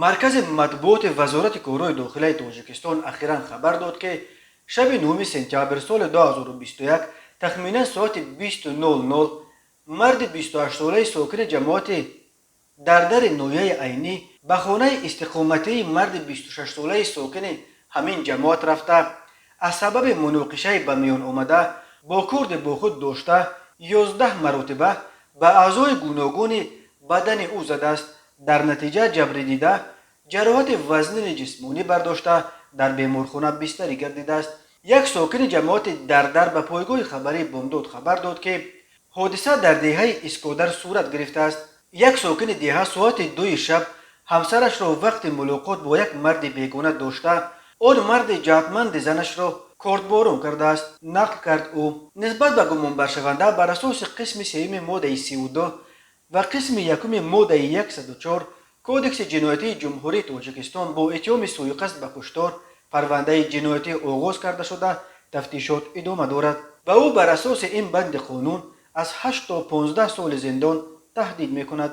Маркази матбуоти Вазорати корҳои дохилаи Тоҷикистон ахиран хабар дод, ки шаби 9 сентябр соли 2021 тахминан соати 20:00 марди 28-солаи сокини ҷамоати Дардари ноҳияи Айнӣ ба хонаи истиқоматии марди 26-солаи сокини ҳамин ҷамоат рафта, аз сабаби муноқишаи ба миён омада бо корди бо худ дошта 11 маротиба ба аъзои гуногуни бадани ӯ задааст. Дар натиҷа ҷабрдида ҷароҳати вазнини ҷисмонӣ бардошта, дар беморхона бистарӣ гардидааст. Як сокини ҷамоати Дардар ба пойгоҳи хабарии Бомдод хабар дод, ки ҳодиса дар деҳаи Искодар сурат гирифтааст. Як сокини деҳа соати 2-и шаб ҳамсарашро вақти мулоқот бо як марди бегона дошта, он марди ҷаҳдманди занашро кордборон кардааст, нақл кард ӯ. Нисбат ба гумонбаршаванда бар асоси қисми сеюми моддаи 32 ва қисми якуми моддаи 104 Кодекси ҷиноятии Ҷумҳурии Тоҷикистон бо иттиҳоми сӯиқасд ба куштор парвандаи ҷиноятӣ оғоз карда шуда, тафтишот идома дорад. Ба ӯ бар асоси ин банди қонун аз 8 то 15 соли зиндон таҳдид мекунад.